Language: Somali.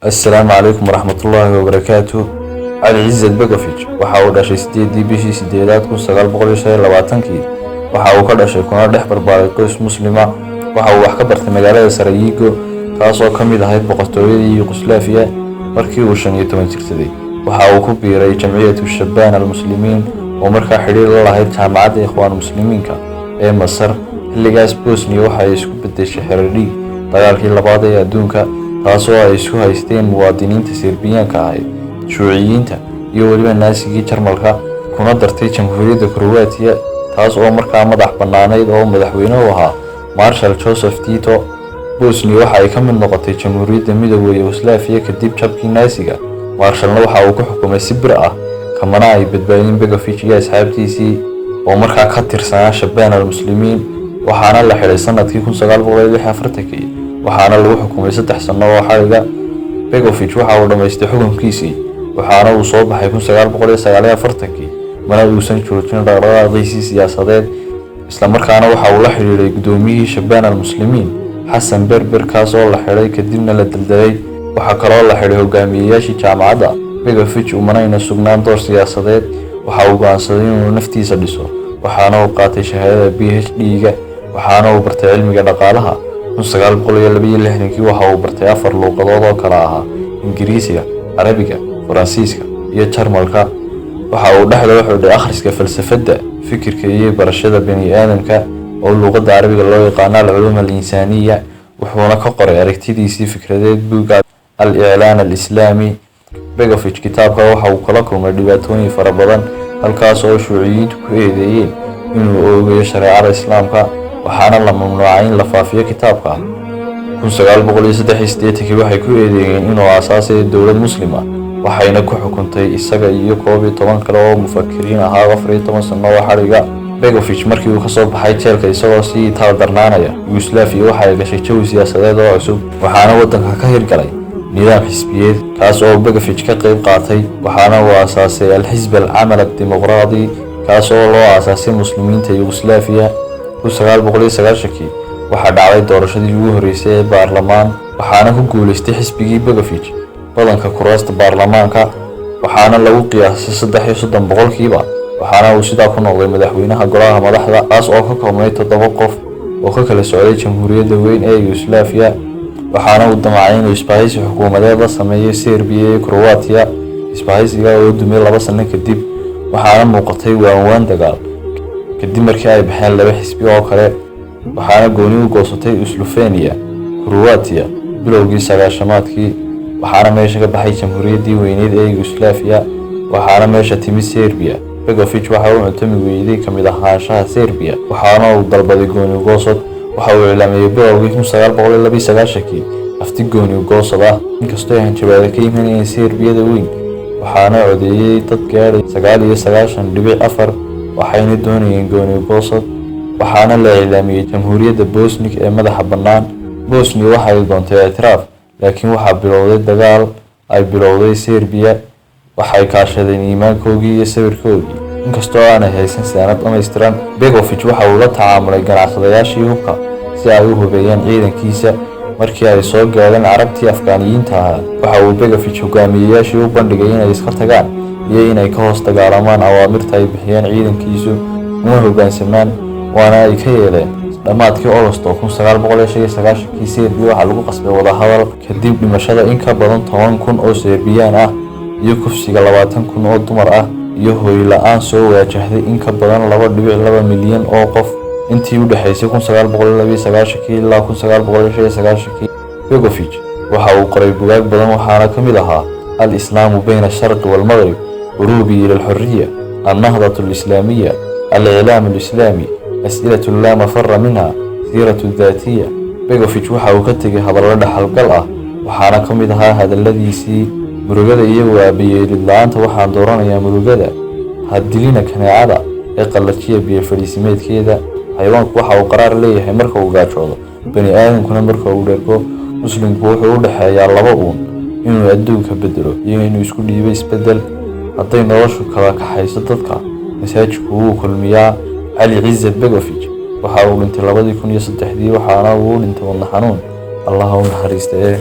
Assalaamu calaykum waraxmatullaahi wabarakaatu. Cali Cizad Begovich waxa uu dhashay 8-dii bishii sideedaad 1925-kii. Waxa uu ka dhashay kuna dhex barbaaray qoys Muslima. Waxa uu wax ka bartay magaalada Sarajevo, taasoo ka mid ahayd boqortooyadii Yugoslaafiya. Markii uu 15 jirsaday, waxa uu ku biiray Jamciyatu Shabaan Almuslimiin, oo markaa xidhiir la lahayd Jaamacadda Ikhwaan Muslimiinka ee Masar. Xilligaas Bosniya waxa ay isku beddeshay xeradhiig dagaalkii labaad ee adduunka, taasoo ay isku haysteen muwaadiniinta Serbiyaanka ahayd, Shuuciyiinta iyo weliba Naasigii Jarmalka, kuna dartay Jamhuuriyadda Kroatiya, taas oo markaa madax bannaanayd oo madaxweyne u ahaa Marshal Joseph Tito. Bosniya waxa ay ka mid noqotay Jamhuuriyadda Midowda Yugoslaafiya kadib jabkii Naasiga. Marshalna waxa uu ku xukumay si bir ah, kamana ay badbaadin Begovich iyo asxaabtiisii oo markaa ka tirsanaa Shabaan Almuslimiin. Waxaana la xidhay sanadkii 1946-kii, waxaana lagu xukumay 3 sano oo xadhiga. Begovich waxa uu dhammaystay xukunkiisii, waxaana uu soo baxay 1949-kii. Mana uusan joojin dhaqdhaqaaqiisii siyaasadeed, islamarkaana waxa uu la xidhiidhay guddoomiyihii Shabaan Almuslimiin, Xasan Berber, kaas oo la xidhay kadibna la daldalay. Waxaa kaloo la xidhay hogaamiyeyaashii jaamacadda. Begovich umanayna sugnaan door siyaasadeed. Waxa uu go'aansaday inuu naftiisa dhiso, waxaana uu qaatay shahaadada PhD-ga, waxaana uu bartay cilmiga dhaqaalaha. 1962-kii waxa uu bartay afar luuqadood oo kala ahaa Ingiriisiga, Carabiga, Faransiiska iyo Jarmalka. Waxa uu dhexda u xidhay akhriska falsafadda, fikirka iyo barashada bani aadamka, oo luuqadda Carabiga loo yaqaano Alculuum Alinsaaniya. Wuxuuna ka qoray aragtidiisii fikradeed buugga Al Iclaan Alislaami. Begovich kitaabka waxa uu kala kulmay dhibaatooyin fara badan, halkaas oo Shuuciyiintu ku eedeeyeen inuu oogayo shareecada Islaamka, waxaana la mamnuucay in la faafiyo kitaabka. 1983-kii waxay ku eedeeyeen inuu aasaasay dowlad Muslim ah, waxayna ku xukuntay isaga iyo 11 kale oo mufakiriin ahaa 14 sano oo xadhiga. Begovich markii uu kasoo baxay jeelka isagoo sii taal darnaanaya, Yugoslaafiya waxa ay gashay jawi siyaasadeed oo cusub, waxaana waddanka ka hirgalay nidaam xisbiyeed, kaas oo Begovich ka qayb qaatay. Waxaana uu aasaasay Alxisb Alcamal Addimuqraadi, kaas oo loo aasaasay Muslimiinta Yugoslaafiya. 1990-kii waxaa dhacday doorashadii ugu horreysay ee baarlamaan, waxaana ku guuleystay xisbigii Begovich badanka kuraasta baarlamaanka, waxaana lagu qiyaasay 33%. Waxaana uu sidaa ku noqday madaxweynaha golaha madaxda, kaas oo ka koobnay toddoba qof oo ka kala socday jamhuuriyadda weyn ee Yugoslaafiya. Waxaana uu damcay inuu isbahaysi xukuumadeed la sameeyo Serbiya iyo Kroatiya, isbahaysiga oo dumay 2 sano kadib. Waxaana muuqatay waanwaan dagaal kadib markii ay baxeen laba xisbi oo kale, waxaana gooni u goosatay Slovenia, Kroatiya bilowgii sagaashamaadkii. Waxaana meesha ka baxay jamhuuriyaddii weyneyd ee Yugoslaafiya, waxaana meesha timi Serbiya. Begovich waxa uu cuntami weyday ka mid ahaanshaha Serbiya, waxaana uu dalbaday gooni goosad. Waxa uu iclaamiyey bilowgii 1992-kii afti gooni goosad ah, inkastoo ay hanjabaada ka imanayeen Serbiyada weyn. Waxaana codeeyey dad gaadhay 99.4, waxayna doonayeen gooni goosad. Waxaana la iclaamiyey Jamhuuriyadda Bosnik ee madaxa bannaan. Bosniya waxa ay doontay ictiraaf, laakiin waxaa bilowday dagaal ay bilowday Serbiya. Waxay kaashadeen iimaankoogii iyo sawirkoogii, inkastoo aanay haysan saanad dhammaystiran. Begovich waxa uu la tacaamulay ganacsadayaashii hubka si ay u hubeeyaan ciidankiisa. Markii ay soo gaadheen Carabtii Afgaaniyiinta ahaa, waxa uu Begovich hogaamiyeyaashii u bandhigay inay iska tagaan iyo inay ka hoos dagaalamaan awaamirta ay bixiyeen ciidankiisu una hoggaansamaan, waana ay ka yeeleen. Dhammaadkii Agosto 1995-kii, Serbiya waxaa lagu qasbay wadahadal kadib dhimashada in ka badan 10,000 oo Serbiyaan ah iyo kufsiga 20,000 oo dumar ah iyo hoy la-aan soo waajahday in ka badan 2.2 milyan oo qof intii u dhexaysay 1992-kii ilaa 1995-kii. Begovich waxa uu qoray bugaag badan, waxaana ka mid ahaa Al-Islaamu Bayna Asharqi waalmaqrib, Huruubi ila Alxuriya, Annahdatu Alislaamiya, Al-Iclaam Alislaami, As'ilatu laa mafara minha, Siiratu Daatiya. Begovich waxa uu ka tegay hadallo dhaxalgal ah, waxaana ka mid ahaa hadalladiisii: "Murugada iyo waabayeelid la-aanta waxaan dooranayaa murugada. Ha dilina kaneecada ee qallajiya biyo fadhiisimeedkeeda. Xayawaanku waxa uu qaraar leeyahay marka uu gaajoodo, bani aadamkuna marka uu dhergo. Muslimku wuxuu u dhexeeyaa laba uun, inuu adduunka bedelo iyo inuu isku dhiibo isbedel. Hadday noloshu kala kaxayso dadka, masaajidku wuu kulmiyaa." Cali Cizad Begovich waxa uu dhintay 2003-dii, waxaana uu u dhintay wadne xanuun. Allaha u naxariista ee.